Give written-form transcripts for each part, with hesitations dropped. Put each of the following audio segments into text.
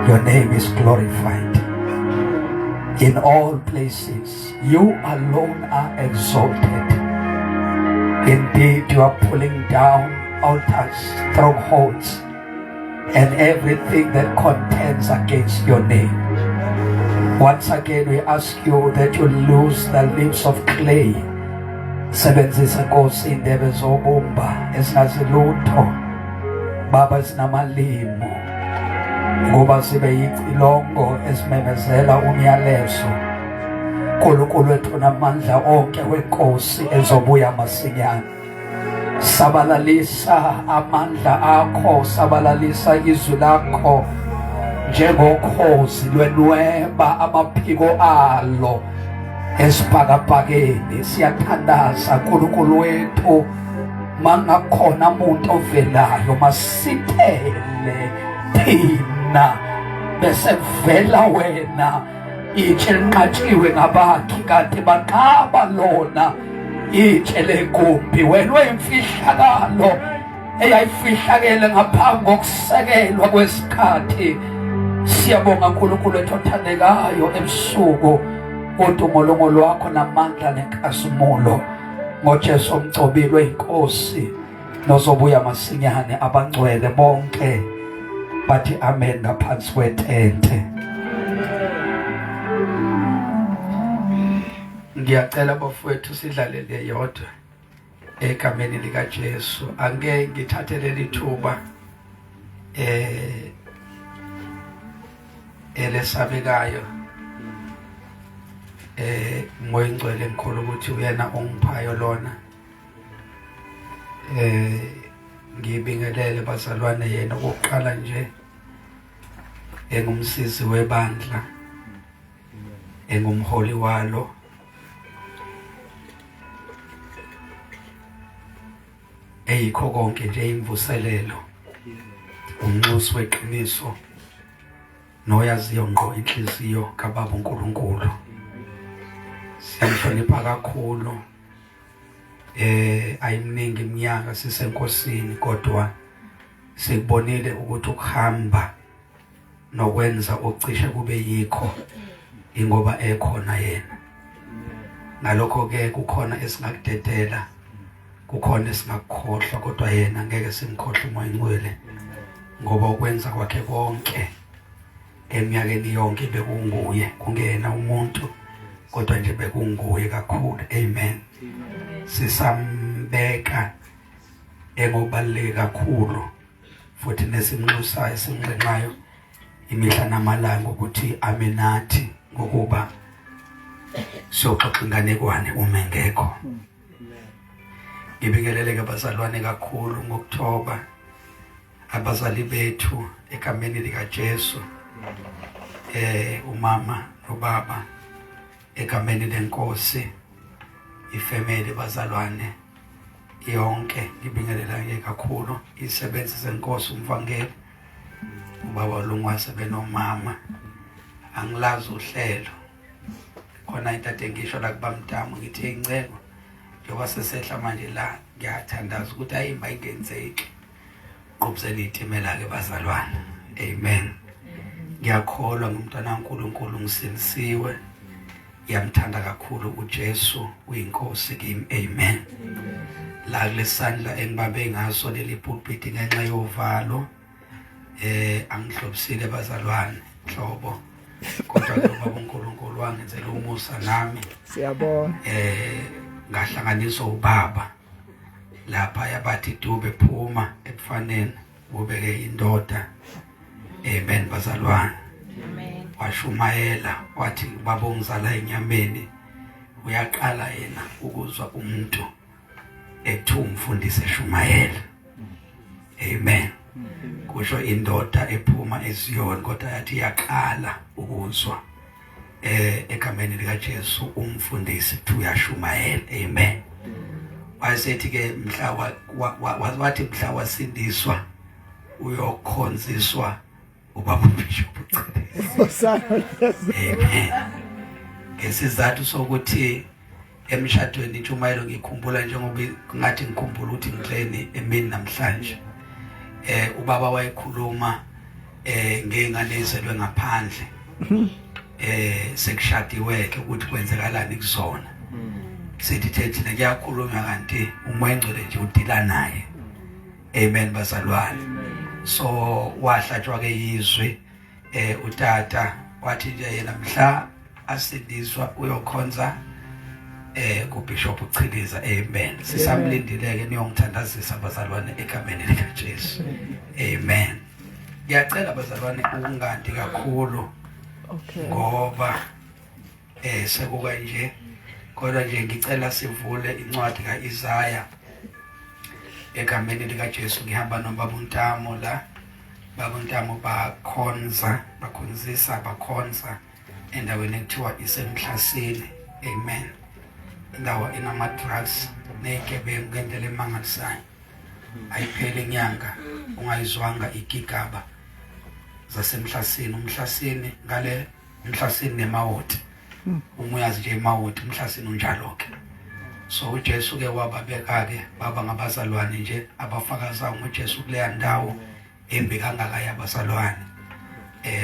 Your name is glorified in all places. You alone are exalted. Indeed, you are pulling down altars, strongholds, and everything that contends against your name. Once again, we ask you that you loose the lips of clay. Sebenzisa Nkosi indebe zobumba ezingazilutho Baba zinamalimi ngoba sibe yicilongo esimemezela umyalezo Nkulunkulu wethu namandla onke wenkosi ezobuya masinyane. Sabalalisa amandla akho, sabalalisa izwi lakho njengokhozi lwenweba amaphiko alo esibhakabhakeni. Siyathandaza Nkulunkulu wethu, mangakhona umuntu ovelayo masithele thina bese vela wena. Itshe linqatshiwe ngabakhi kanti banqaba lona itshe legumbi. Wena oyimfihlakalo eyayifihlakele ngaphambi kokusekelwa kwesikhathi. Siyabonga Nkulunkulu ethu othandekayo ebusuku udumo lwakho namandla nenkazimulo ngoJesu omgcobilwe inkosi nozobuya masinyane. Abangcwele bonke bathi amen ngaphansi kwetente. Ngiyacela bafowethu sidlale le yodwa egameni lika Jesu. Angeke ngithathe leli thuba elesabekayo ngoyingcwele ngikholo ukuthi uyena ongiphayo lona. Ngibingelele bazalwane, yena okokuqala nje engumsizi webandla, engumholi walo, eyikho konke nje imvuselelo, umnxusi weqiniso noyaziyo ngqo inhliziyo kaBaba uNkulunkulu. Siyamhlonipha kakhulu. Ayimningi iminyaka sisenkosini, kodwa sikubonile ukuthi ukuhamba nokwenza ocishe kube yikho ingoba ekhona yena. Ngalokho ke kukhona esingakudedela, kukhona esingakukhohlwa, kodwa yena ngeke simkhohle uMoya oNgcwele, ngoba ukwenza kwakhe konke eminyakeni yonke bekunguye, kungena umuntu, kodwa nje bekunguye kakhulu. Amen. Sisambeka engobaluleke kakhulu futhi nesimnxusayo esimnxenxayo imihla namalanga ukuthi ame nathi, ngokuba siyoxoxa inganekwane uma engekho. Ngibingeleleke bazalwane kakhulu ngokuthoba abazali bethu egameni lika Jesu, umama nobaba egameni lenkosi, ifamily bazalwane yonke ngibingelela ke kakhulu isebenzi zenkosi umvangeli ubaba Lungwase benomama. Angilazi uhlelo khona into ade ngisho la kubamdamu, ngithi incebo njengoba sesehla manje la, ngiyathandaza ukuthi ayi mayingenzeki qhubuzeni itimela ke bazalwane. Amen. Ngiyakholwa ngumntwana kaNkuluNkulu, ngisindisiwe, ngiyamthanda kakhulu uJesu, uyinkosi kimi. Amen. La kulesandla engibambe ngaso leli pulpit ngenxa yovalo, angihlobisile bazalwane nhlobo, kodwa ke ubaba uNkulunkulu wangenzela umusa nami. Siyabonga. Ngahlanganiswa ubaba lapha yabathi dube phuma ebufaneni ubeke indoda. Amen bazalwane. Amen. Washumayela wathi ubaba ongizala enyameni uyaqala yena ukuzwa umuntu ethu umfundisi eshumayela. Amen. Kusho indoda ephuma eZion, kodwa yathi yaqala ukuzwa egameni lika Jesu umfundisi kuthi uyashumayela. Amen. Wayesethi ke mhla wathi mhla wasindiswa uyokhonziswa ubaba uBishop Ucele. Amen. Ngesizathu sokuthi emshadweni intshumayelo ngikhumbula njengoba ngathi ngikhumbula ukuthi ngidleni emini namhlanje. Ubaba wayekhuluma Ngey'ngane ezelwe ngaphandle sekushadiwe ke ukuthi kwenzekalani kuzona. Sithi thethina kuyakhulunywa kanti umoya engcwele nje udila naye. Amen bazalwane. So wahlatshwa ke izwi utata wathi nje yena mhla asindiswa uyokhonza kuBishop uChiliza. Amen. Sisamlindile ke niyongithandazisa bazalwane egameni lika Jesu. Amen. Ngiyacela bazalwane ukungandi kakhulu. Okay. Ngoba sekuka nje kodwa nje ngicela sivule incwadi kaIsaya egameni lika Jesu. Ngihamba nobaba uNtamo la. Baba uNtamo bakhonza, bakhonzisa, bakhonza endaweni ekuthiwa iseMhlasini. Amen. Indawo enama drugs nezigebengu ngendlela emangalisayo. Ayiphele inyanga ungayizwanga igigaba zaseMhlasini. UMhlasini ngale uMhlasini neMawoti. Uma uyazi nje eMawoti uMhlasini unjalo ke. So uJesu ke wababeka ke baba ngabazalwane nje abafakaza ngoJesu kuleya ndawo embi kangaka yabazalwane.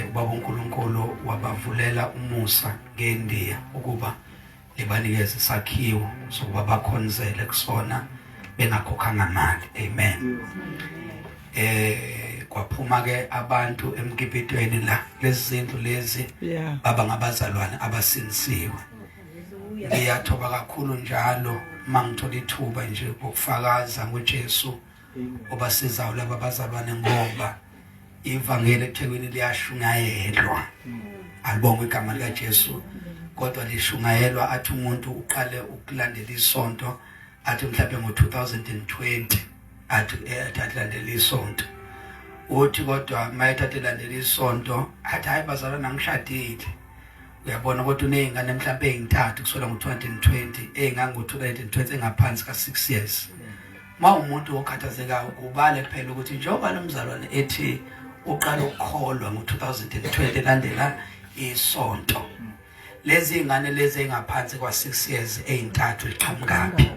Ubaba uNkulunkulu wabavulela umusa ngeNdiya ukuba libanikeze isakhiwo sokuba bakhonzele kusona bengakhokhanga mali. Amen. Kwaphuma ke abantu emkipitweni la lezi zindlu lezi baba ngabazalwane abasinisiwe. Ngiyathoba kakhulu njalo mangithola ithuba nje ukufakaza ngoJesu obasizayo laba bazalwane, ngoba ivangeli eThekwini liyashunyayelwa. Alibongwe igama lika Jesu. Kodwa lishungayelwa athi umuntu uqale ukulandela isonto athi mhlawumbe ngo-2020 athi athi alandela isonto, uthi kodwa mayethatha elandela isonto athi hayi bazalwane angishadile. Uyabona, kodwa uney'ngane mhlawumbe ey'ntathu kusukela ngo-2020 ey'ngango-2020 engaphansi ka-6 years. Ma umuntu okhathazekayo kubale phela ukuthi njengoba lo mzalwane ethi uqala ukukholwa ngo-2020 elandela isonto, lezi ingane lezi engaphansi kwa-6 years ey'ntathu liqhamukaphi?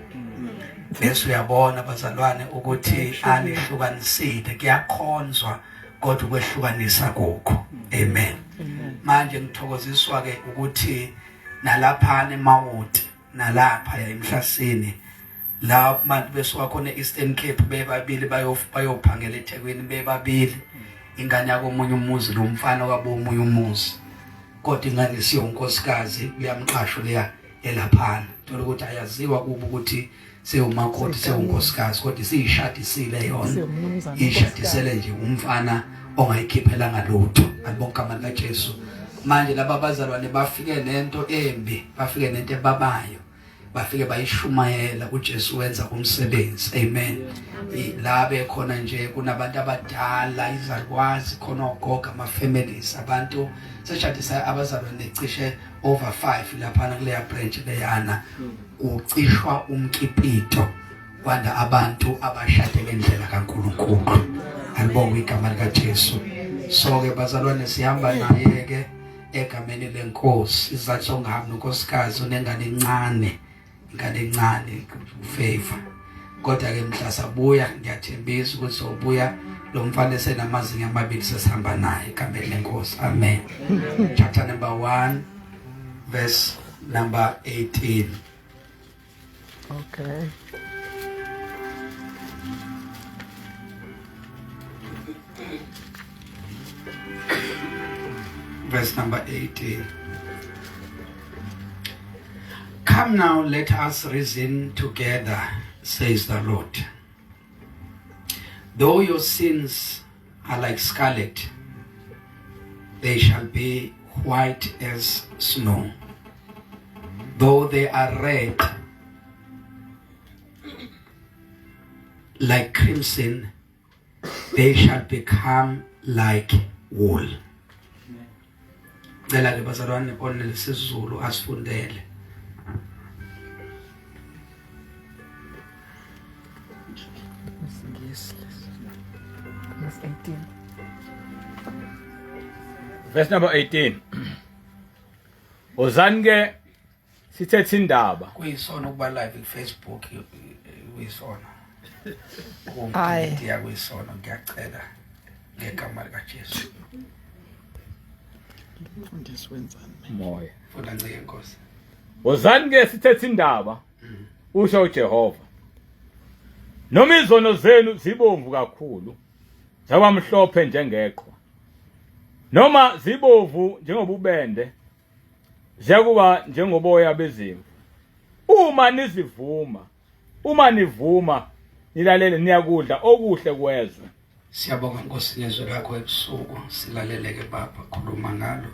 Bese uyabona bazalwane ukuthi alihlukanisile, kuyakhonzwa kodwa ukwehlukanisa kukho. Amen. Manje ngithokoziswa ke ukuthi nalaphana eMawoti nalapha eMhlasini la abantu besuka khona e-Eastern Cape bebabili bayophangela eThekwini bebabili, ingane yakomunye umuzi lo mfana wabomunye umuzi, kodwa ingane isiyonkosikazi kuyamqasho leya elaphana. Thola ukuthi ayaziwa kubo ukuthi sewumakoti sewunkosikazi, kodwa isiyishadisile yona, ishadisele nje umfana ongayikhiphelanga lutho. Alibonke igama likaJesu. Manje laba bazalwane bafike nento embi, bafike nento ebabayo, bafike bayishumayela. uJesu wenza umsebenzi. Amen. La bekhona nje kunabantu abadala, izalukwazi khona, ogogo, ama families, abantu seshadisa abazalwane cishe over 5 laphana kuleya branch leyana. Ucishwa umkipito kwanda abantu abashade ngendlela kaNkuluNkulu. Alibongwe igama likaJesu. So ke bazalwane sihamba naye ke egameni lenkosi. Isizathu sokungahambi nonkosikazi unengane encane, ingane encane ufavor, kodwa ke mhla sabuya ngiyathembisa ukuthi sobuya lo mfana esenamazinga amabili sesihamba naye egameni lenkosi. Amen. Chapter number 1 verse number 18. Okay. Verse number 18. Come now, let us reason together, says the Lord. Though your sins are like scarlet, they shall be white as snow. Though they are red like crimson, they shall become like wool. Cela ke bazalwane onelesiZulu asifundele. Yes. Verse 18. Verse number 18. Wozani ke sithethe indaba. Kuyisona ukuba live ku Facebook, kuyisona. Aye. Ukuya kuyisona, ngiyacela. Ngegama likaJesu. Mfundisi wenzani? Moya. Funda ncike Nkosi. Wozani ke sithethe indaba. Usho uJehova. Noma izono zenu zibomvu kakhulu, zaba mhlophe njengeqhwa. Noma zibovu njengobubende, ziyakuba njengoboya bezimvu. Uma nizivuma, uma nivuma, nilalele niyakudla okuhle kwezwe. Siyabonga Nkosi ngezwi lakho ebusuku silaleleke Baba khuluma ngalo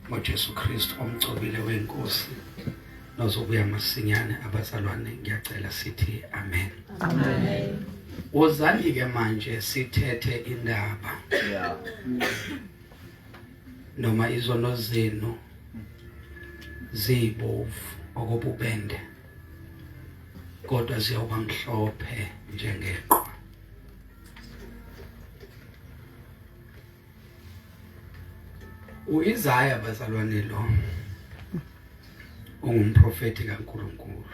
ngoJesu Kristu omgcobile wenkosi nozobuya masinyane abazalwane ngiyacela sithi amen. Amen. Wozani ke manje sithethe indaba. Yeah. Noma izono zenu zibovu okobubende kodwa ziyawuba mhlophe njengeqhwa. UIsaya bazalwane lo ungumprofeti kaNkuluNkulu.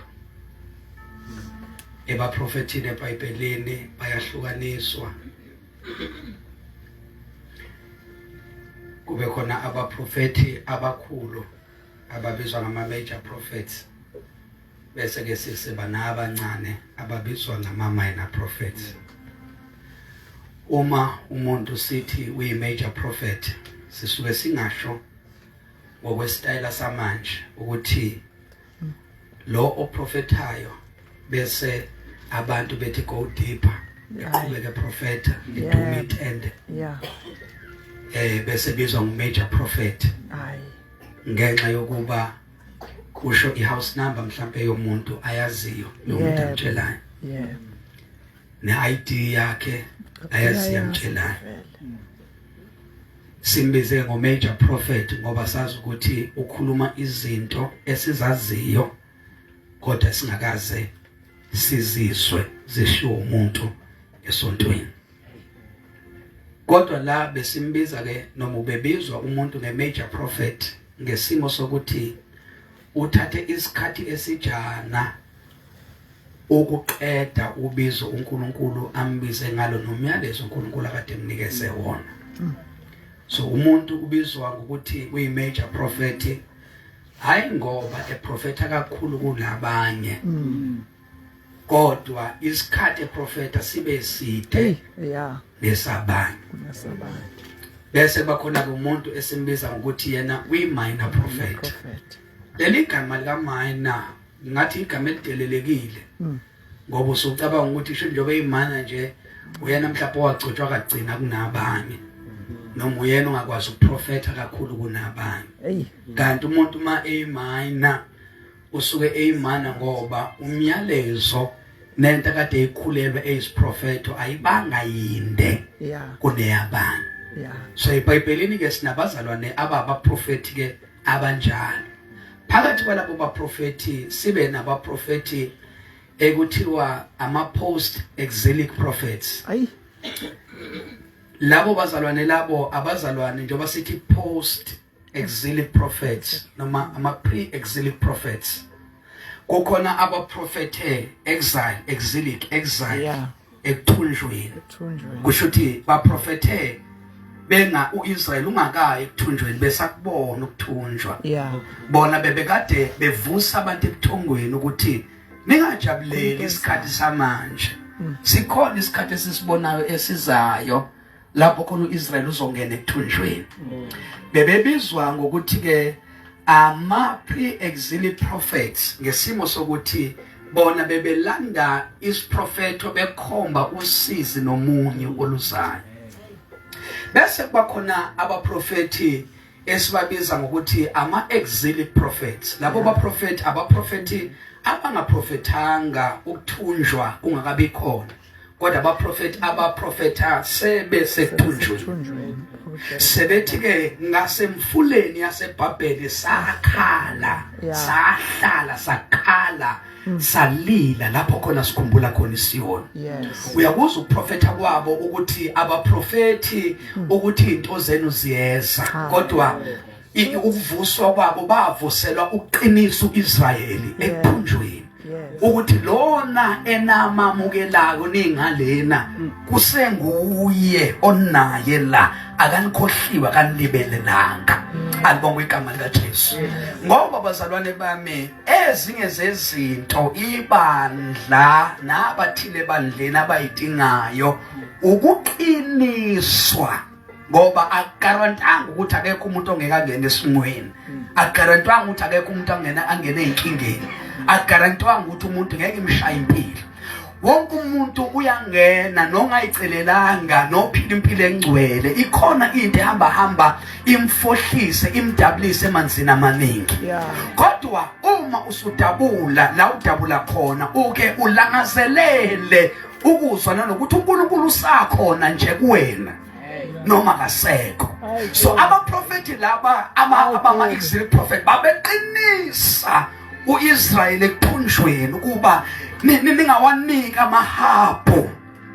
Ebaprofethini eBhayibhelini bayahlukaniswa. Kube khona abaprofeti abakhulu ababizwa ngama major prophets. Bese ke sisiba nabancane ababizwa ngama minor prophets. Uma umuntu sithi uyi major prophet sisuke singasho ngokwesitayela samanje ukuthi lo oprofethayo bese abantu bethi go deeper eqhubeke profeta idume itende yeah bese bizwa ngu major prophet hayi ngenxa yokuba kusho i-house number mhlampe yomuntu ayaziyo nomuntu amtshelayo yeah ne-ID yakhe ayaziyo amtshelayo simbize ngo major prophet ngoba sazi ukuthi ukhuluma izinto esizaziyo kodwa singakaze sizizwe zishiwo umuntu esontweni kodwa la besimbiza ke noma ubebizwa umuntu nge major prophet ngesimo sokuthi uthathe isikhathi esijana ukuqeda ubizo uNkulunkulu ambize ngalo nomyalezo uNkulunkulu akade emnikeze wona. So umuntu ubizwa ngokuthi uyi major prophet hayi ngoba eprofetha kakhulu kunabanye. Kodwa isikhathi eprofetha sibe side yeah nesabanye. Kunesabanye. Bese bakhona ke umuntu esimbiza ngokuthi yena uyi minor prophet. Prophet. Leli gama lika minor ngathi igama elidelelekile. Ngoba usucabanga ukuthi isho njengoba eyimana nje uyena mhlawumbe owagcotshwa kagcina kunabanye. Noma uyena ongakwazi ukuprofetha kakhulu kunabanye. Hey. Kanti umuntu uma eyiminor usuke eyimana ngoba umyalezo nento kade ikhulelwe eyisiprofetho ayibanga yinde Yeah. kuneyabanye. Yeah. So eBhayibhelini ke sinabazalwane ababaprofeti ke abanjalo. Phakathi kwalabo baprofeti sibe nabaprofeti ekuthiwa ama post exilic prophets. Ayi. Labo bazalwane labo abazalwane njengoba sithi post exilic prophets noma ama pre exilic prophets. Kukhona abaprofethe exile, exilic, exile. Yeah. Ekuthunjweni. Ekuthunjweni. Kusho ukuthi baprofethe benga uIsrael ungakayi ekuthunjweni besakubona ukuthunjwa. Yeah. Bona bebekade bevusa abantu ebuthongweni ukuthi ningajabuleli isikhathi samanje. Sikhona isikhathi esisibonayo esizayo lapho khona uIsrael uzongena ekuthunjweni. Bebebizwa ngokuthi ke ama pre-exilic prophets ngesimo sokuthi bona bebelanda isiprofetho bekhomba usizi nomunye oluzayo. Bese kuba khona abaprofethi esibabiza ngokuthi ama exilic prophets. Labo baprofethi abaprofethi abangaprofethanga ukuthunjwa kungakabi khona, kodwa abaprofethi abaprofetha sebe sekuthunjweni. Sebethi ke ngasemfuleni yaseBhabheli sakhala, sahlala, sakhala, salila lapho khona sikhumbula khona iSiyoni. Yes. Uyakuzwa ukuprofetha kwabo ukuthi abaprofethi ukuthi into zenu ziyeza, kodwa ukuvuswa kwabo bavuselwa ukuqinisa uIsrayeli ekuthunjweni. Yes. Ukuthi lona enamamukelayo ningalena Kusenguye onaye la, akanikhohliwe, akanilibelelanga. Alibongwe igama likaJesu. Ngoba bazalwane bami, ezinye zezinto ibandla nabathile ebandleni abayidingayo ukuqiniswa, ngoba akugarantanga ukuthi akekho umuntu ongeke angene esimweni, akugarantwanga ukuthi akekho umuntu angena angene ezinkingeni, akugarantwanga ukuthi umuntu ngeke imshaye impilo. Wonke umuntu uyangena nongayicelelanga nophila impilo engcwele, ikhona into ehamba hamba imfohlise imdabulise emanzini amaningi. Kodwa uma usudabula la udabula khona, uke ulangazelele ukuzwa nanokuthi uNkulunkulu usakhona nje kuwena noma kasekho. So abaprofeti laba abama exil prophet babeqinisa uIsrael ekuthunjweni ukuba ningawanika amahabhu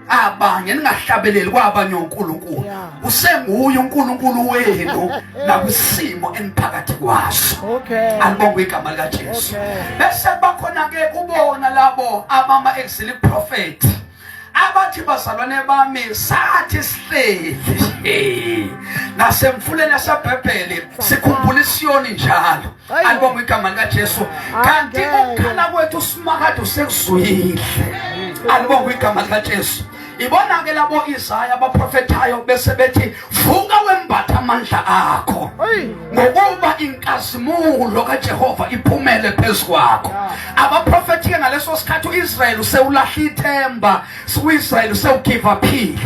abanye, ningahlabeleli kwabanye onkulunkulu, usenguye uNkulunkulu wenu nakwisimo eniphakathi kwaso. Alibongwe igama likaJesu. Bese bakhona ke kubona labo abama exilic prophet abathi, bazalwane bami, sathi sihleli nasemfuleni yaseBhebheli sikhumbula iSiyoni njalo. Alibongwe igama likaJesu. Kanti ukukhala kwethu uSimakade usekuzwile. Alibongwe igama likaJesu. Ibona ke labo Isaya abaprofethayo bese bethi, vuka wembatha amandla akho, ngokuba inkazimulo kaJehova iphumele phezu kwakho. Abaprofethi ke ngaleso sikhathi uIsrael usewulahla ithemba, uIsrael usewugive uphile,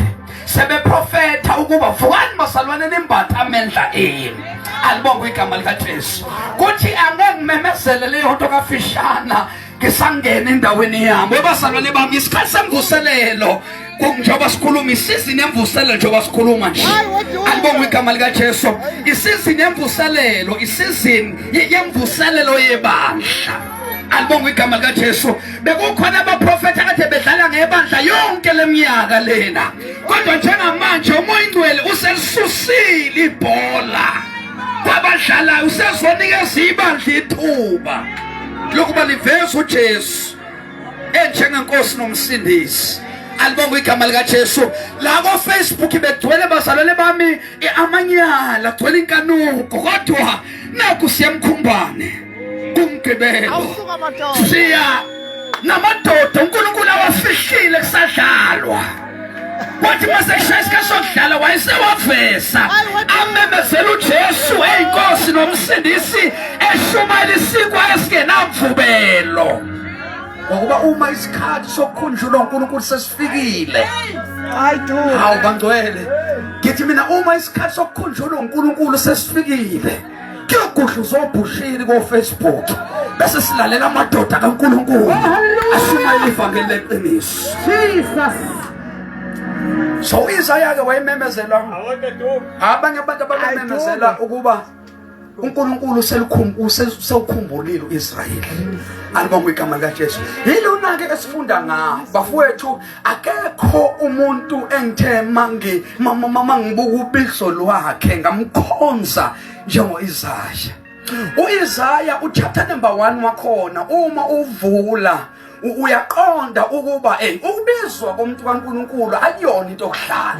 sebeprofetha ukuba vukani bazalwane nimbatha amandla enu. Alibongwe igama likaJesu. Kuthi angeke ngimemezele leyo nto kafishana ngisangena endaweni yami. Webazalwane bami, isikhathi semvuselelo njengoba sikhuluma, isizini yemvuselelo njengoba sikhuluma nje. Alibongwe igama likaJesu. Isizini yemvuselelo, isizini yemvuselelo yebandla. Alibongwe igama likaJesu. Bekukhona abaprofethi akade bedlala ngebandla yonke leminyaka lena, kodwa njengamanje uMoya Ingcwele uselisusile ibhola kwabadlalayo, usezonikeza ibandla ithuba lokuba liveze uJesu enjengenkosi nomsindisi. Alibongwe igama likaJesu. La ko Facebook begcwele bazalwane bami amanyala, gcwele inkanuko, kodwa nakhu siyamkhumbane kumgqibelo, siya namadoda uNkulunkulu awafihlile kusadlalwa. Kwathi mase kushaya isikhathi sokudlala wayesewaveza, amemezela uJesu eyinkosi nomsindisi, eshumayela isinkwa esingenamvubelo, ngokuba uma isikhathi sokukhunjulwa uNkulunkulu sesifikile. Hawu bangcwele, ngithi mina uma isikhathi sokukhunjulwa uNkulunkulu sesifikile, kuyogudluza obhushini ko-Facebook bese silalela amadoda kaNkulunkulu ashumayela ivangeli leqiniso. Jesus. So uIsaya ke wayememezela abanye abantu ababememezela ukuba uNkulunkulu sewukhumbulile uIsrayeli. Alibongwe igama likaJesu. Yilona ke esifunda ngayo bafowethu. Akekho umuntu engithe mangi mama ngibuka ubizo lwakhe ngamkhonza njengoIsaya. UIsaya uchapter number 1 wakhona uma uvula uyaqonda ukuba hey, ukubizwa komuntu kaNkuluNkulu akuyona into yokudlala.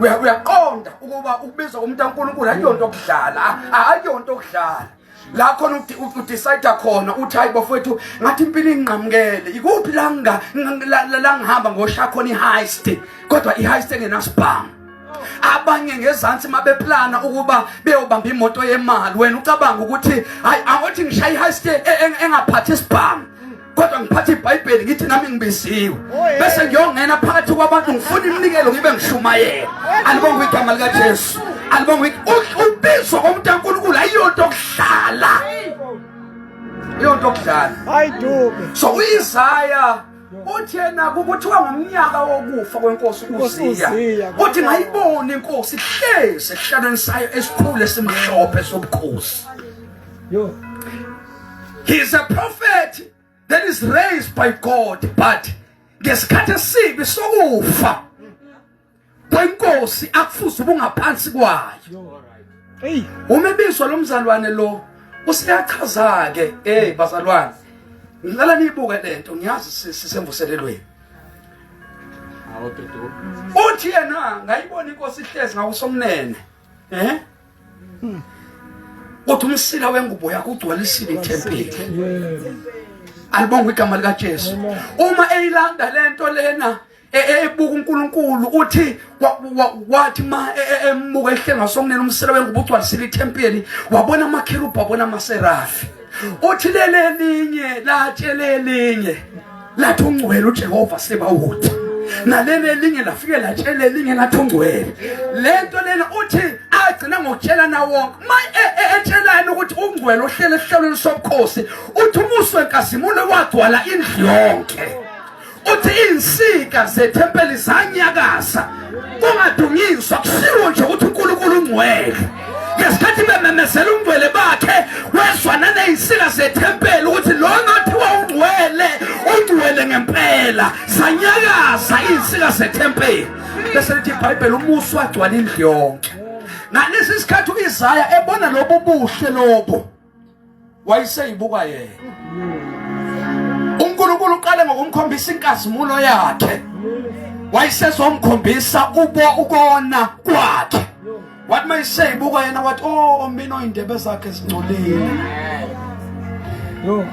Uyaqonda ukuba ukubizwa komuntu kaNkuluNkulu akuyona into yokudlala, akuyona into yokudlala. La khona udecide khona uthi, hayi bafowethu, ngathi impilo inqamukele, ikuphi la la ngihamba ngoshaya khona iheist, kodwa iheist engenasibhamu. Abanye ngezansi mabeplana ukuba beyobamba imoto yemali, wena ucabanga ukuthi hayi, angothi ngishaya iheist engaphathi isibhamu, kodwa ngiphatha iBhayibheli, ngithi nami ngibiziwe, bese ngiyongena phakathi kwabantu ngifuna iminikelo ngibe ngishumayela. Alibongwe igama likaJesu. Alibongwe. Ubizwa komuntu kaNkulunkulu ayiyonto okudlala, iyonto okudlala. Hayi Dube. So uIsaya uthi yena kuthiwa ngomnyaka wokufa kwenkosi uZiya, uthi ngayibona inkosi ihlezi esihlalweni sayo esikhulu esimhlophe sobukhosi. Yo. He is a prophet that is raised by God, but ngesikhathi esibi sokufa kwenkosi akufuze ubungaphansi kwayo. Hey. Uma ebizwa lo mzalwane lo usiyachaza ke, hey bazalwane, ngicela niyibuke lento, ngiyazi sisemvuselelweni. Uthi yena ngayibona inkosi ihlezi ngakusomnene. Eh? Uthi umsila wengubo yakho ugcwalisile ithempeli. Alibongwe igama likaJesu. Uma eyilanda lento lena e, e, ebuka uNkulunkulu uthi wathi ma e, embuka ehle ngasomnene umsila wengubo ugcwalisile ithempeli wabona amakherubhi wabona amaserafi. Uthi lelelinye latshele elinye lathi ungcwele uJehova sebawuthi naleli elinye lafike latshela elinye lathi ungcwele lento lena uthi agcina ngokutshelana wonke ma e, e, etshelana ukuthi ungcwele ohlele esihlalweni sobukhosi uthi umuso wenkazimulo wagcwala indlu yonke uthi insika zethempeli zanyakaza kungadunyiswa kusiwo nje ukuthi uNkulunkulu ungcwele ngesikhathi bememezela ungcwele bakhe wezwa nanezinsika zethempeli ukuthi lona othiwa ungcwele ungcwele ngempela zanyakaza izinsika zethempeli bese lithi iBhayibheli umusi wagcwala indlu yonke ngalesi sikhathi uIsaya ebona lobu buhle lobo wayeseyibuka yena uNkulunkulu uqale ngokumkhombisa inkazimulo yakhe wayesezomkhombisa ubo ukona kwakhe wathi mayiseyibuka yena wathi oh mina oyindebe zakhe zingcolile yo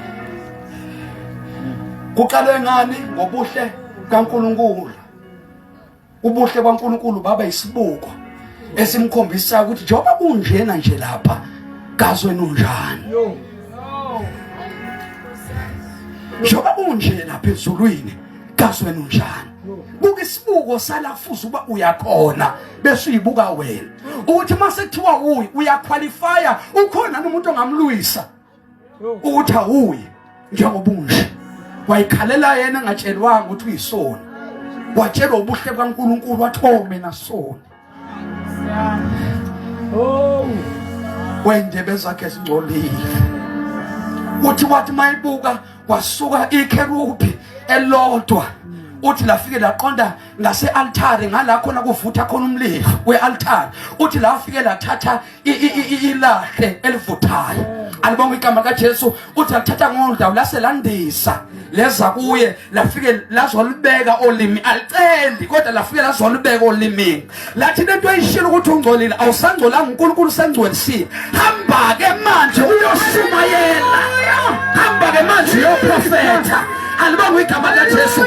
kuqalwe ngani ngobuhle kaNkulunkulu Ubuhle kwaNkulunkulu baba isibuko esimkhombisa ukuthi njengoba kunjena nje lapha kazweni unjani. Njengoba kunje lapha ezulwini kazweni unjani. Buka isibuko sala kufuze uba uyakhona bese uyibuka wena. Ukuthi mase kuthiwa uyi uyaqualifya ukhona umuntu ongamlwisa. ukuthi awuyi njengoba unje wayikhalela yena engatshelwanga ukuthi uyisoni watshelwa ubuhle bukaNkuluNkulu wathi oh mina soni oh wendebe zakhe zingcolile uthi wathi mayibuka kwasuka ikherubi elodwa uthi lafike laqonda ngase-altare ngala khona kuvutha khona umlilo we-altare uthi lafike lathatha ilahle elivuthayo alibonga igama kaJesu uthi alithatha ngodlawu lase landisa leza kuye lafike lazolibeka olimi aliceli kodwa lafike lazolibeka olimini lathi lento eyishilo ukuthi ungcolile awusangcolanga uNkulunkulu usengcwelisile hamba ke manje uyoshumayela hamba ke manje uyoprofetha alibonga igama likaJesu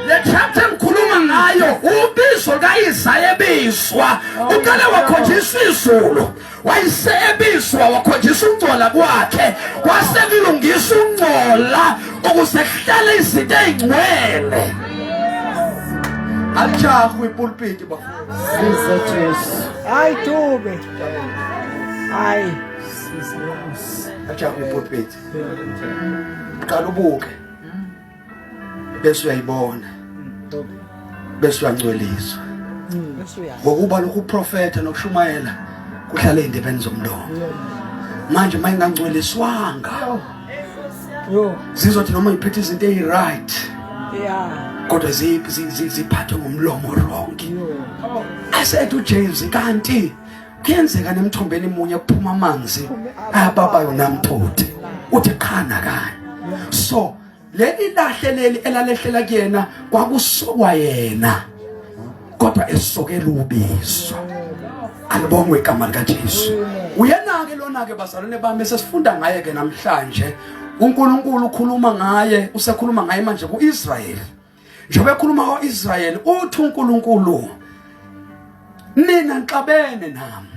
le chapter engikhuluma ngayo ubizo likaIsaya ebizwa uqale wakhonjiswa izulu wayesebizwa wakhonjiswa ukungcola kwakhe kwase kulungisa ukungcola ukuze kuhlale izinto ey'ngcwele alijahwe ipulpiti bafowethu Siza Jesu. Hayi Dube. Hayi siza Nkosi. Alijahwe ipulpiti qala ubuke bese uyayibona bese uyangcweliswa ngokuba lokhu uprofetha nokushumayela kuhlala ey'ndebeni zomlomo manje uma ingangcweliswanga zizothi noma ngiphethe izinto eyi-right kodwa ziphathwe ngomlomo wrong asethi ujames kanti kuyenzeka nemthombeni munye kuphuma amanzi ababayo namtoti uthi qhana kanye so leli lahle leli elalehlela kuyena kwakusokwa yena kodwa esokela ubizo alibongwe igama likaJesu uyena ke lona ke bazalwane bami sesifunda ngaye ke namhlanje uNkulunkulu ukhuluma ngaye usekhuluma ngaye manje kuIsrael njengoba ekhuluma ko-Israyeli uthi uNkulunkulu nina nixabene nami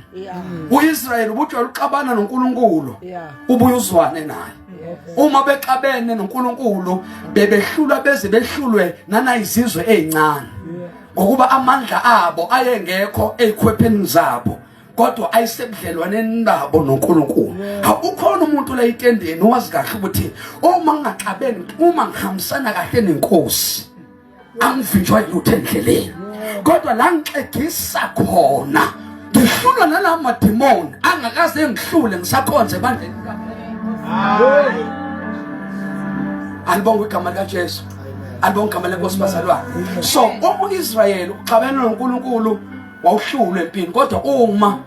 uIsrayeli ubujwayele uxabana noNkulunkulu ubuye uzwane naye uma bexabene noNkulunkulu bebehlulwa beze behlulwe nanayizizwe ezincane ngokuba amandla abo ayengekho ezikhwepheni zabo kodwa ayisebudlelwaneni babo noNkulunkulu awukhona umuntu la itendeni owazi kahle ukuthi uma ngingaxabeni uma ngihambisana kahle nenkosi angivinjwa yilutho endleleni kodwa la ngixegisa khona ngihlulwa nalawo madimoni angakaze ngihlule ngisakhonze ebandleni alibonga igama likaJesu alibonga igama lenkosi bazalwane so uIsrayeli uxabene noNkulunkulu wawuhlulwe empini kodwa uma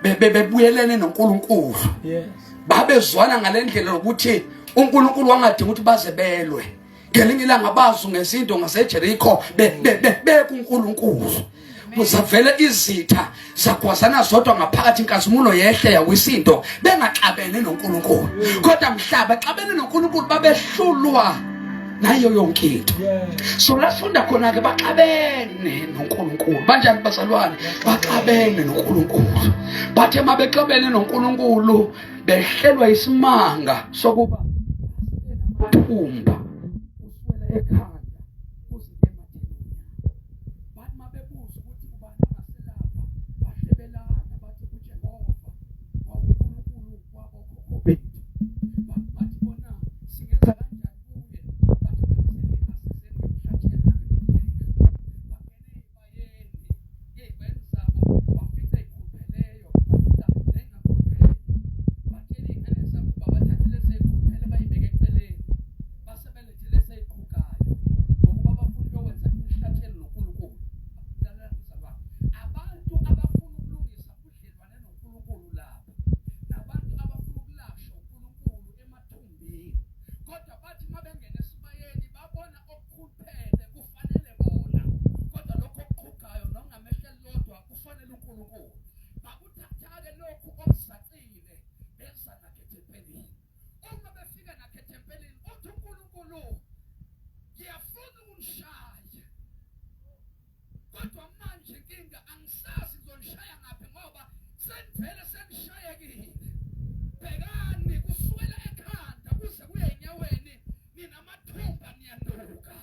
bebuyelene noNkulunkulu babezwana ngalendlela yokuthi uNkulunkulu wangadinga ukuthi baze belwe Ngelinye ilanga bazungeza into ngaseJericho bekuNkulunkulu. Kuzavele izitha zagwazana zodwa ngaphakathi inkazimulo yehle yawisa into bengaxabene noNkulunkulu. Kodwa mhla baxabene noNkulunkulu babehlulwa nayo yonke into. So lafunda khona ke baxabene noNkulunkulu. Banjani bazalwane? Baxabene noNkulunkulu. Bathe mabexabene noNkulunkulu behlelwa isimanga sokuba thumba uswela ekhanda uzinto ematheni bathi mabebuza ukuthi ubani ongaselapha bahlebelana bathi uJehova wawuNkulunkulu wabokhokho bethu bathi bona singenza kanjani kuye bathi bona asizeni ngemhlatshelo nangeminikelo bangene ezibayeni ey'bayeni zabo bafica ey'khupheleyo bafica ney'ngakhupheli batshela iy'ngane zabo ukuba bathathe lezi ey'khuphele bayibeke eceleni base belethe lezi ey'qhugayo ngokuba bafuna ukuyokwenza imihlatshelo noNkulunkulu. Lalela mzalwane, abantu abafuna ukulungisa ubudlelwane noNkulunkulu laba nabantu abafuna ukulashwa uNkulunkulu emathumbini kodwa bathi uma bengena esibayeni babona okukhuluphele kufanele bona kodwa lokho okuqhugayo nokungamehla lodwa kufanele uNkulunkulu bakuthatha-ke lokhu okuzacile beza nakho ethempelini uma befika nakho ethempelini uthi uNkulunkulu ngiyafuna ukunishaya kodwa manje inkinga angisazi ngizonishaya ngaphi ngoba senivele senishayekile bhekani kusukela ekhanda kuze kuye enyaweni ninamathumba niyanuka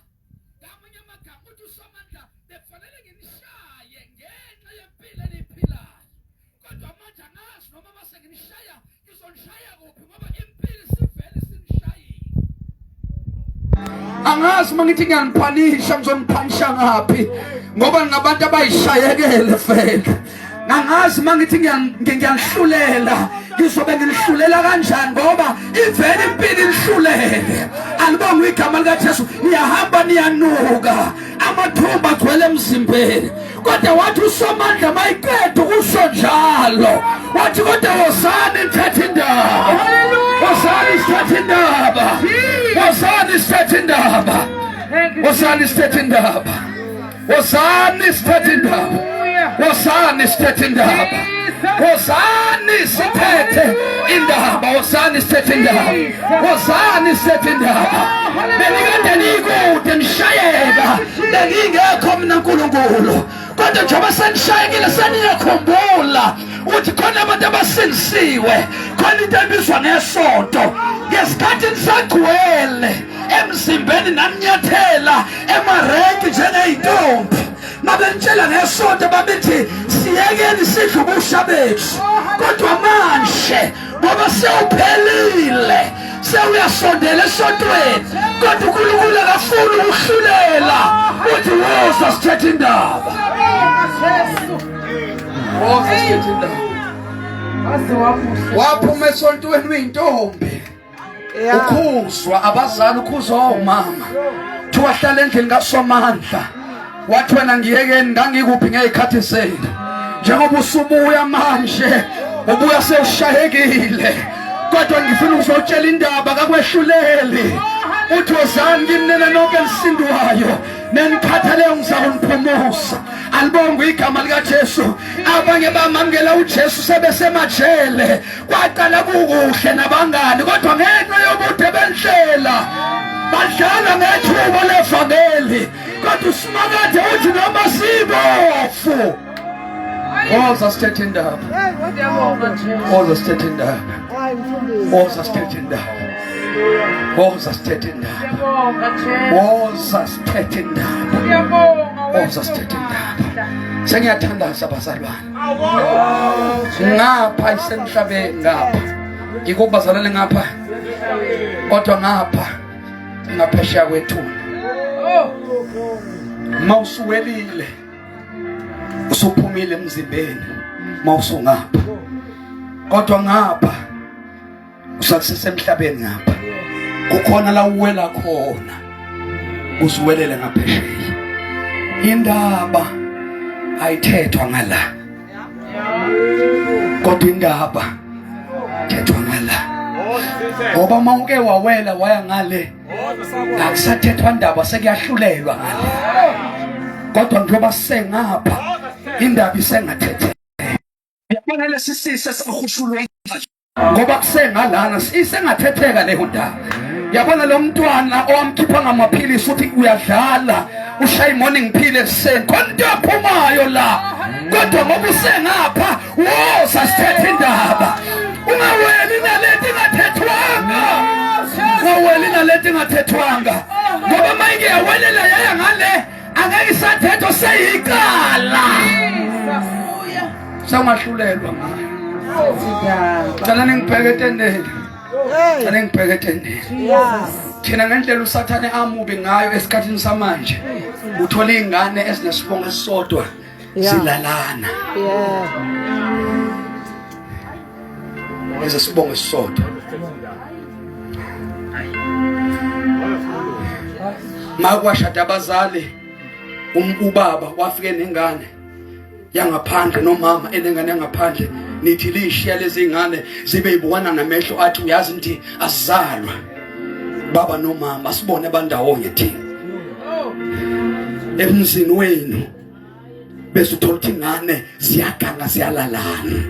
ngamanye amagama uthi usomandla bekufanele nginishaye ngenxa yempilo eniyiphilayo kodwa manje angazi noma mase nginishaya ngizonishaya kuphi ngoba impilo isivele isinishayile angazi uma ngithi ngiyaniphanisha ngizoniphanisha ngaphi ngoba ngingabantu abayishayekele vele angazi uma ngithi ngiyanihlulela ngizobe nginihlulela kanjani ngoba ivele impilo inihlulele alibongwe igama likaJesu niyahamba niyanuka amathumba agcwele emzimbeni kodwa wathi usomandla mayiqeda ukusho njalo wathi kodwa wozani nithathe indaba wozani sithathe indaba wozani sithathe indaba wozani sithathe indaba wozani sithathe indaba wozani sithathe indaba wozani sithethe indaba wozani sithethe indaba wozani sithethe indaba benikade niyikude nishayeka bengingekho mina nkulunkulu kodwa njengoba senishayekile seniyakhumbula ukuthi khona abantu abasindisiwe khona into ebizwa ngesonto ngesikhathi nisagcwele emzimbeni naninyathela emarenki njengey'ntombi mabenitshela ngesonto babethi siyekeni sidle ubusha bethu kodwa manje ngoba sewuphelile sewuyasondela esontweni kodwa uNkulunkulu akafuni ukuhlulela uthi woza sithethe indaba woza sithethe indaba waphuma esontweni uyintombi ukhuzwa abazali ukhuzwa omama thiwa hlala endlini kasomandla wathi wena ngiyekeni ngangikuphi ngey'khathi zenu njengoba usubuya manje ubuya sewushayekile kodwa ngifuna ukuzotshela indaba kakwehluleli uthi wozani kimi nina nonke enisindwayo nenikhathaleyo ngizakuniphumuza alibongwe igama likaJesu abanye bamamukela uJesu sebesemajele kwaqala kukuhle nabangani kodwa ngenxa yobude bendlela badlala ngethuba levangeli kodwa usimakade uthi noma sibofu woza sithethe indaba woza sithethe indaba woza sithethe indaba woza sithethe indaba woza sithethe indaba woza sithethe indaba sengiyathandaza bazalwane ngapha isemhlabeni ngapha ngikubazalwane ngapha kodwa ngapha ngaphesheya kwethuna mawusuwelile usuphumile emzimbeni mawusungapha kodwa ngapha usakusesemhlabeni ngapha kukhona la uwela khona usuwelele ngaphesheya indaba ayithethwa ngala kodwa indaba thethwa ngala ngoba uma uke wawela waya ngale Akusathethwa ndaba sekuyahlulelwa ngale. Kodwa njengoba sengapha indaba isengathethe. Uyabona lesi sisi esihushulwe ngoba kusengalana isengathetheka leyo ndaba. Yabona lo mntwana owamkhipha ngamaphilisi uthi uyadlala ushaya i-morning pill ekuseni khona into yaphumayo la kodwa ngoba usengapha woza sithethe indaba ungaweli nalento ingathethwanga ungaweli nalento ingathethwanga ngoba uma ike yawelela yaya ngale angeke isathethwa seyicala sewungahlulelwa ngayo cela ningibheke etendeni cela ngibheke etendeni thina ngendlela usathane amubi ngayo esikhathini samanje uthola iy'ngane ezinesibongo esisodwa zilalana ezesibongo esisodwa makwashada abazali ubaba wafike nengane yangaphandle nomama enengane yangaphandle nithi lishiya lezi ngane zibe ibukana ngamehlo athi uyazi nti asizalwa baba nomama sibone bandawonye thina emzini wenu bese uthola ukuthi ingane ziyaganga ziyalalana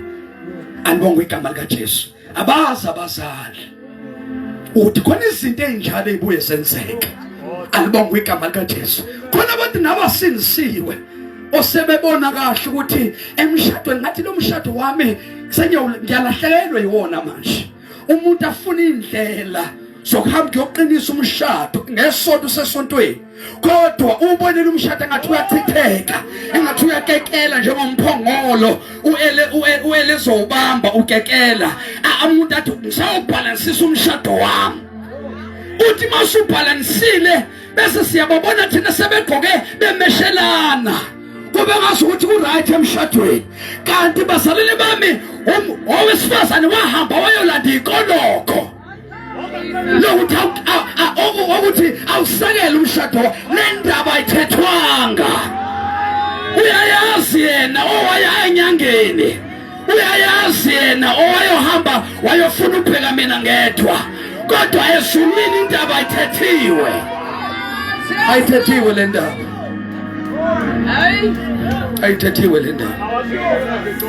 anibonga igama likaJesu abazi abazali uthi khona izinto ezinjalo ezibuye zenzeke alibongwe igama likaJesu khona abantu nabasindisiwe osebebona kahle ukuthi emshadweni ngathi lo mshado wami sengiyalahlekelwa yiwona manje umuntu afuna indlela sokuhamba kuyoqinisa umshado ngesonto sesontweni kodwa ubonile umshado engathi uyachitheka engathi uyakekela njengomphongolo uele uele ezowubamba ukekela umuntu athi ngisawubhalansisa umshado wami uthi masubhalansile bese siyababona thina sebegqoke bemeshelana kube ngazi ukuthi ku-right emshadweni kanti bazalwane bami owesifazane wahamba wayolanda ikoloko lokuthi ukuthi awusekele umshado le ndaba ayithethwanga uyayazi yena owaya enyangeni uyayazi yena owayohamba wayofuna ubheka mina ngedwa kodwa ezulwini indaba ayithethiwe ayithethiwe le ndaba ayithethiwe le ndaba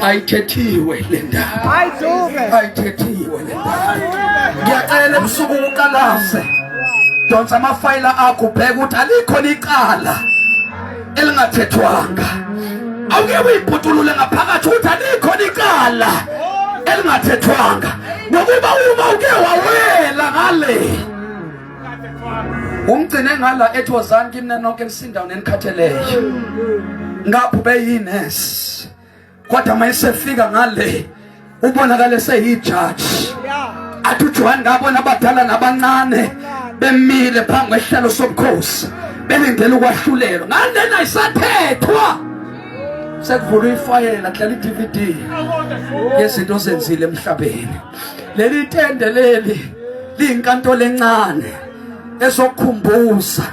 ayithethiwe le ndaba ayithethiwe le ndaba ngiyacela ebusuku uqalaze donsa amafayela akho ubheke ukuthi alikho licala elingathethwanga awuke uyibhutulule ngaphakathi ukuthi alikho licala elingathethwanga ngokuba uma uke wawela ngale umgcine ngala ethi wozani kimi nonke nisindawo nenikhatheleyo ngapho beyinesi kodwa uma esefika ngale ubonakale seyijaji athi uJohn ngabona abadala nabancane bemile phambi kwesihlalo sobukhosi belindele ukwahlulelwa ngalena isathethwa sekuvulwa ifayela kudlala i-DVD yezinto ozenzile emhlabeni leli tende leli liyinkantolo encane ezokukhumbuza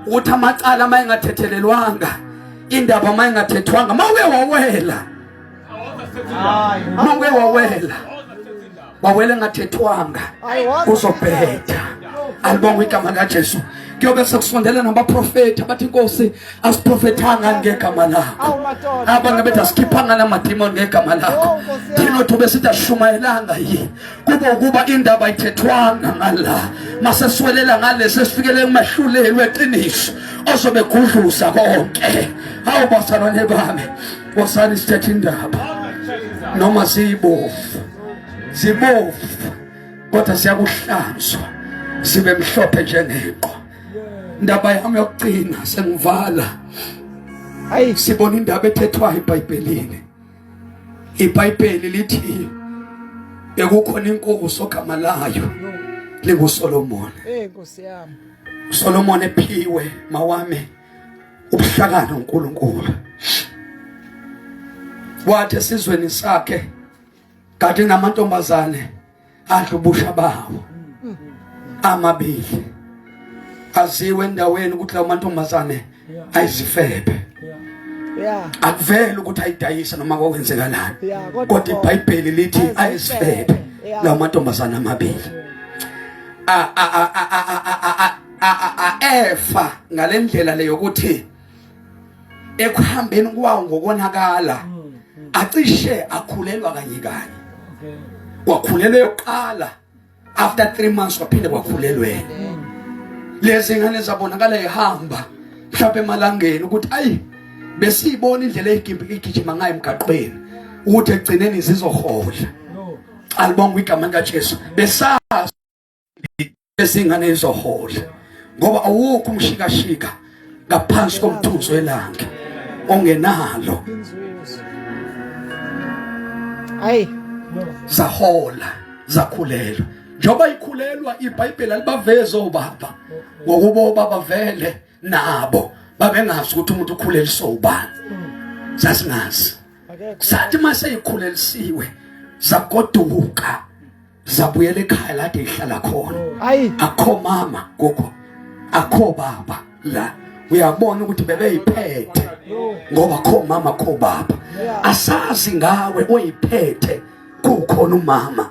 ukuthi amacala uma engathethelelwanga indaba uma engathethwanga uma uke wawela uma uke wawela wawela engathethwanga uzobheda alibongwe igama likaJesu kuyobe sekusondela nabaprofethi abathi inkosi asiprofethanga ngegama lakho abanye bethi asikhiphanga namadimoni ngegama lakho thina othi besithi asishumayelanga yini kube ukuba indaba ayithethwanga ngala maseswelela ngale sesifikele kumahluleli weqiniso ozobe gudluza konke hawu bazalwane bami wosani sithethe indaba noma ziyibovu zibovu kodwa siyakuhlanzwa sibe mhlophe njengeqwa indaba yami yokugcina sengivala hayi sibona indaba ethethwayo eBhayibhelini iBhayibheli lithi bekukhona inkosi ogama layo linguSolomon. Eh Nkosi yami. uSolomon ephiwe mawami ubuhlakani uNkulunkulu. Wathi esizweni sakhe kade namantombazane adla ubusha bawo amabili aziwe endaweni ukuthi lawo mantombazane ayizifebe Yeah. akuvele ukuthi ayidayisa noma kokwenzekalani Yeah, kodwa kodwa iBhayibheli lithi ayizifebe Yeah. lawo mantombazane amabili a a a a a a Aefa ngalendlela le yokuthi ekuhambeni kwawo ngokonakala acishe akhulelwa kanye kanye. Kwakhulelwa yokuqala, after 3 months waphinde kwakhulelwena. Lezi ngane zabonakala ihamba mhlawumbe emalangeni ukuthi ayi, besiyibona indlela eyigimbi igijima ngayo emgaqweni ukuthi ekugcineni zizohola. Alibonga igama likaJesu. Besazi lezingane izohola ngoba awukho umshikashika ngaphansi komthunzi welanga ongenalo. Hayi. Zahola, zakhulelwa. Njengoba ikhulelwa, iBhayibheli alibavezi obaba, ngokuba obaba vele nabo babengazi ukuthi umuntu ukhuleliswa ubani. Sasingazi. Sathi mase ikhulelisiwe, zagoduka, zabuyela ekhaya lade ihlala khona. Hayi. Akho mama gogo, akho baba la. Uyabona ukuthi bebeyiphethe ngoba kho mama, kho baba. Asazi ngawe oyiphethe, kukhona umama,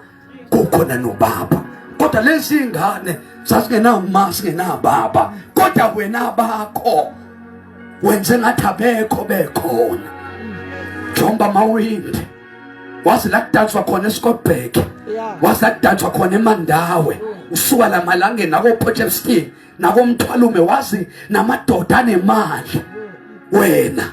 kukhona nobaba, kodwa lezi ngane zasingenawo uma, singenababa, kodwa wena bakho wenze ngathi abekho, bekhona. Njengoba mawindi wazi la kudanswa khona eScottburgh, wazi la kudanswa khona eMandawe, usuka la malangeni nako Potchefstroom nakomthwalume, wazi namadoda anemali, wena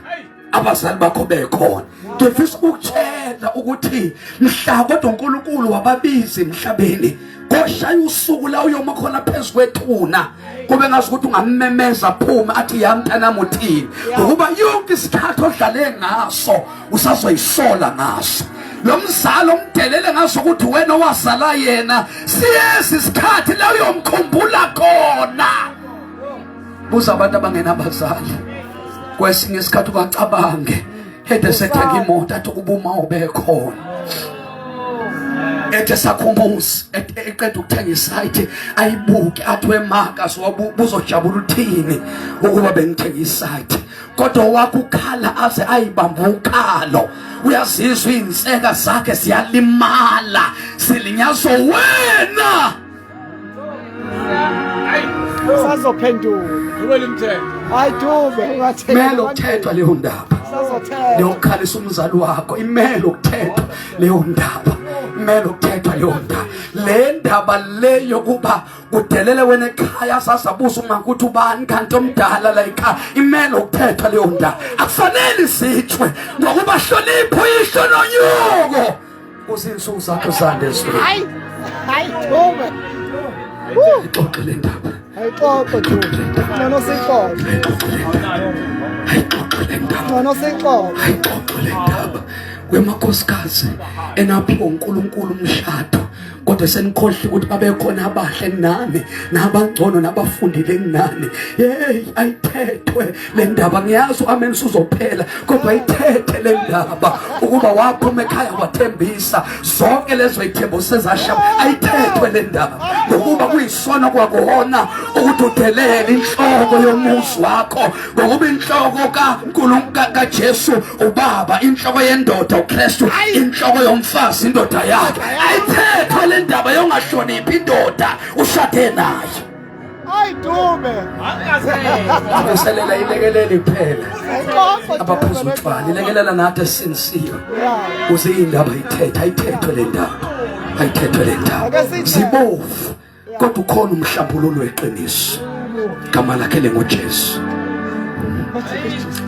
abazali bakho bekhona. Ngifisa ukutshela ukuthi mhla kodwa uNkulunkulu wababiza emhlabeni, koshaya usuku la uyoma khona phezu kwethuna, kube ngazi ukuthi ungammemeza phume athi, "Ya mntanami, uthini?" Ngokuba yonke isikhathi odlale ngaso usazoyisola ngaso. Lo mzali omdelele ngaso ukuthi wena owazala yena, siyezi isikhathi la uyomkhumbula khona. Buza abantu abangenabazali, kwesinye isikhathi ubacabange ede sethenga imoto, athi kuba uma ubekhona, ethe sakhumuzi eqeda ukuthenga isite, ayibuke athi, "Wemaka, buzojabula uthini ukuba bengithenga isite?" Kodwa wakho ukhala aze ayibamba ukhalo, uyazizwa izinseka zakhe ziyalimala, silinyazwa wena. Sazophenduka. Dube limthetho. Hayi Dube, ungathenga. Mele ukuthethwa leyo ndaba. Sazothetha. Leyokukhalisa umzali wakho, imele ukuthethwa leyo ndaba, imele ukuthethwa leyo ndaba. Le ndaba le yokuba kudelele wena ekhaya, sasabuza uma ukuthi ubani kanti omdala la ekhaya, imele ukuthethwa leyo ndaba. Akufanele sithwe ngokuba hlonipho uyihlo nonyoko kuze insuku zakho zande ezweni. Hayi. Hayi Dube. Ixoxe le ndaba. Ayixoxe Dube. Ngcono sixoxe. Ayixoxe le ndaba, ayixoxe le ndaba. Ngcono sixoxe. Ayixoxe le ndaba wemakhosikazi enaphiwa uNkulunkulu umshado, kodwa senikhohle ukuthi babekhona abahle kunani, nabangcono, nabafundile kunani. Hey, ayithethwe le ndaba. Ngiyazi amen usuzophela, kodwa ayithethe le ndaba ukuba waphuma ekhaya wathembisa zonke lezo ithembo sezasha. Ayithethwe le ndaba ngokuba kuyisono kwakuhona ukuthi udelele inhloko yomuzi wakho, ngokuba inhloko kaNkulunkulu kaJesu ubaba, inhloko yendoda uKristu, inhloko yomfazi indoda yakhe. Ayithethwe le ndaba yongahloniphi indoda ushade nayo. Hayi Dube. Avuselela ilekelele kuphela Ayixoxe. abaphuza utshwala, ilekelela nathi esinisiwe kuze indaba ithethe. Ayithethwe le ndaba, ayithethwe le ndaba. Ake sithethe. Zibovu, kodwa ukhona umhlambululo weqiniso, gama lakhe lenguJesu.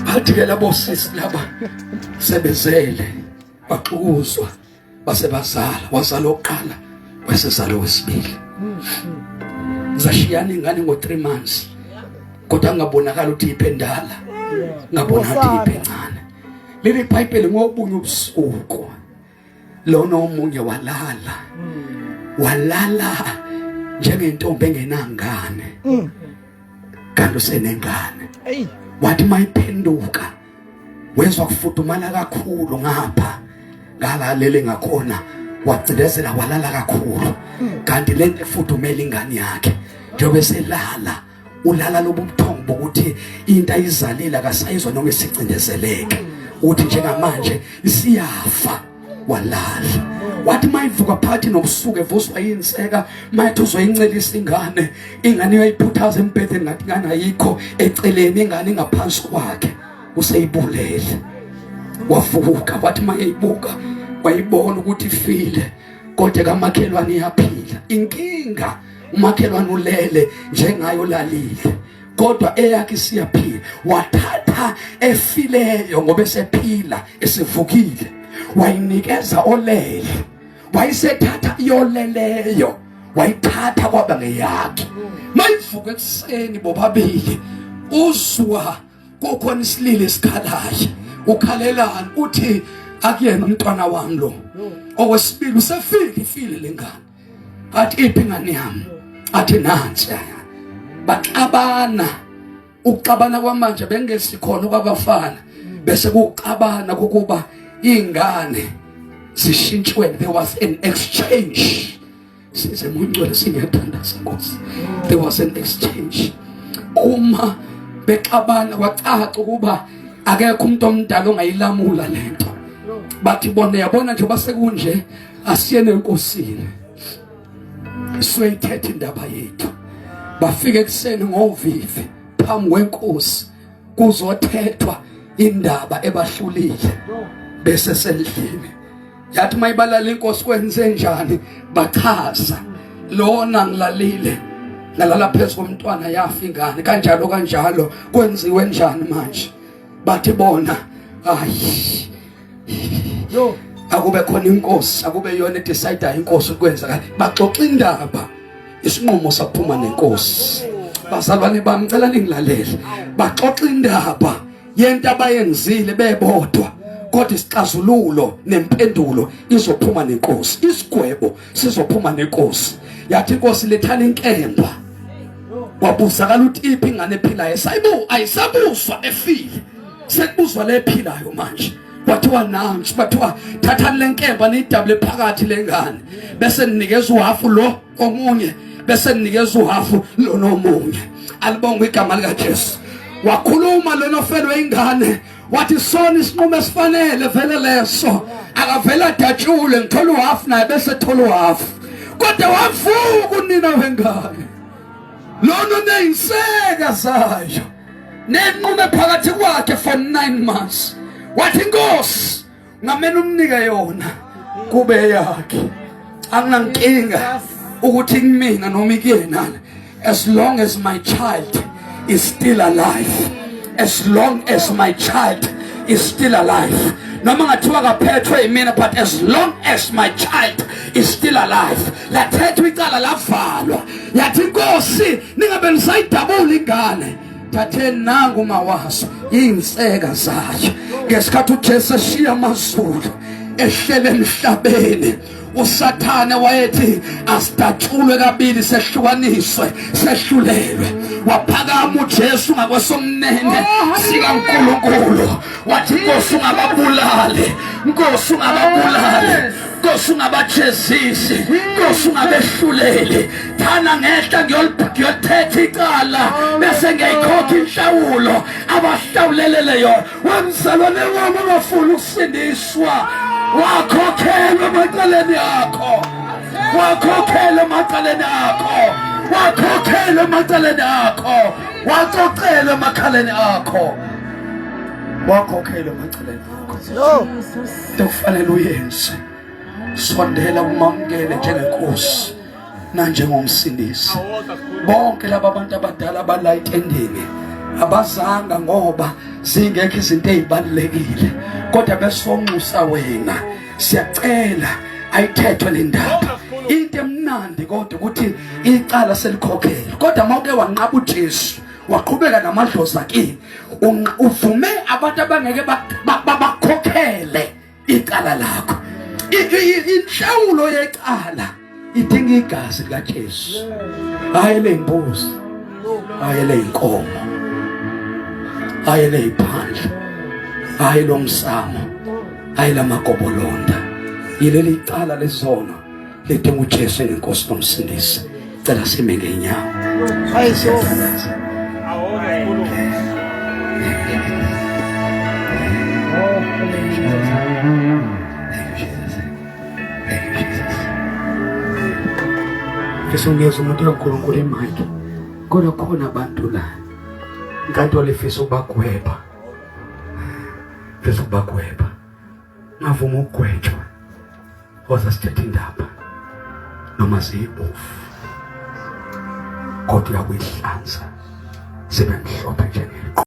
Bathi ke labo sisi laba sebezele, baxukuzwa, base bazala. Wazala oqala, wesezala wesibili. Zashiyana ingane ngo 3 months, kodwa ngabonakala ukuthi iphe endala, ngabona ukuthi iphe encane. Leli iBhayibheli, ngobunye ubusuku lona omunye walala, walala njengentombi engenangane, kanti usenengane. Ey. Wathi mayiphenduka, wezwa kufudumala kakhulu ngapha ngalalele ngakhona, wacindezela, walala kakhulu, kanti lento efudumela ingane yakhe. Njengoba eselala, ulala lobu buthongo bokuthi into ayizalile akasayizwa noma isicindezeleke, uthi njengamanje isiyafa. Walala. Wathi mayivuka phakathi nobusuku evuswa yinseka, mayethi uzoyincelisa ingane, ingane uyayiphuthaza embhedeni ngathi ingane ayikho eceleni, ingane ingaphansi kwakhe, useyibulele. Wavuka wathi mayeyibuka wayibona ukuthi ifile, kodwa kamakhelwane iyaphila. Inkinga umakhelwane ulele njengayo lalile, kodwa eyakhe isiyaphila. Wathatha efileyo ngoba esephila esivukile, wayinikeza olele, wayisethatha yoleleyo wayithatha kwaba ngeyakhe. Mayivuka ekuseni bobabili uzwa kukhona isililo esikhalayo. Ukhalelani? Uthi akuyena umntwana wami lo. Okwesibili usefile, ifile lengane. Athi iphi ingane yami? Athi nansi. Baxabana. Ukuxabana kwamanje bengesikhona kwabafana, bese kuxabana kukuba ingane zishintshwe. There was an exchange. Size mungcwele singiyathandaza Nkosi. There was an exchange. Uma bexabana kwacaca ukuba akekho umuntu omdala ongayilamula lento. Bathi bona yabona nje basekunje asiyene enkosini soyithetha indaba yethu. Bafika ekuseni ngovivi phambi kwenkosi kuzothethwa indaba ebahlulile bese sendlini. Yathi mayibalala inkosi kwenze njani, bachaza lona ngilalile ngalala phezu komntwana yafa ingane kanjalo kanjalo, kwenziwe njani manje? Bathi bona ayi akube khona inkosi, akube yona edecide inkosi ukwenza. Baxoxa indaba, isinqumo saphuma nenkosi. Bazalwane bami ngicela ningilalele. Baxoxa indaba yento abayenzile bebodwa, kodwa isixazululo nempendulo izophuma nenkosi, isigwebo sizophuma nenkosi. Yathi inkosi lethani inkemba. Kwabuzakala ukuthi iphi ingane ephilayo. Sayibu ayisabuzwa efile, sekubuzwa lephilayo manje. Kwathiwa nansi, kwathiwa thathani lenkemba niyidabule phakathi lengane, bese ninikeza uhafu lo omunye, bese ninikeza uhafu lo nomunye. Alibongwe igama likaJesu. Wakhuluma lona ofelwe ingane, wathi sona isinqumo esifanele vele leso, akavela adatshule ngithola uhafu naye bese thola uhafu. Kodwa wavuka unina wengane lona oneyinseka zayo nenqume phakathi kwakhe for 9 months, wathi inkosi ngamele umnike yona kube yakhe, anginankinga ukuthi kumina noma ikuyena, as long as my child is still alive, as long as my child is still alive. Noma ngathiwa kaphethwe imina, but as long as my child is still alive. Lathethwa icala lavalwa. Yathi inkosi ningabe nisayidabula ingane, thatheni nangu mawaso izinseka zayo. Ngesikhathi uJesu eshiya amazulu ehlele emhlabeni, uSathane wayethi asidatshulwe kabili, sehlukaniswe, sehlulelwe. Waphakama uJesu ngakwesomnene sikaNkulunkulu, wathi Nkosi ungababulali, Nkosi ungababulali, Nkosi ungabajezisi, Nkosi ungabehluleli. Thana ngehla ngiyolithetha icala bese ngiyayikhokha inhlawulo abahlawulelele yona. Wemzalwane wami ongafuni ukusindiswa, wakhokhelwa emacaleni akho, wakhokhelwa emacaleni akho, wakhokhelwa emacaleni akho, wacocelwa emakhaleni akho, wakhokhelwa emacaleni akho. Into kufanele uyenze, sondela kumamukele njengenkosi nanjengomsindisi. Bonke laba bantu abadala abala etendeni abazanga ngoba zingekho izinto ezibalulekile, kodwa besonxusa wena, siyacela ayithethwe le ndaba. Into emnandi kodwa ukuthi icala selikhokhelwe, kodwa mawuke wanqaba uJesu waqhubeka namadlozi akini, uvume abantu abangeke bakhokhele icala lakho. Inhlawulo yecala idinga igazi likaJesu, hayi leyimbuzi, hayi leyinkomo, hayi leyiphandle, hayi lomsamo, hayi lamagobolonda. Yileli icala lezono lidinga uJesu engenkosi nomsindisi. Cela sime ngenyawo. Siyathandaza. Thank you, Jesus. Thank you, Fisa unikeza umuntu kaNkulunkulu imike. Kodwa khona abantu la. Inkantolo ifisa ukubagweba. Fisa ukubagweba. Ngavuma ukugwetshwa. Woza sithethe indaba. Noma ziyibovu. Kodwa uyakuyihlanza. Sibe mhlophe njengeqhwa.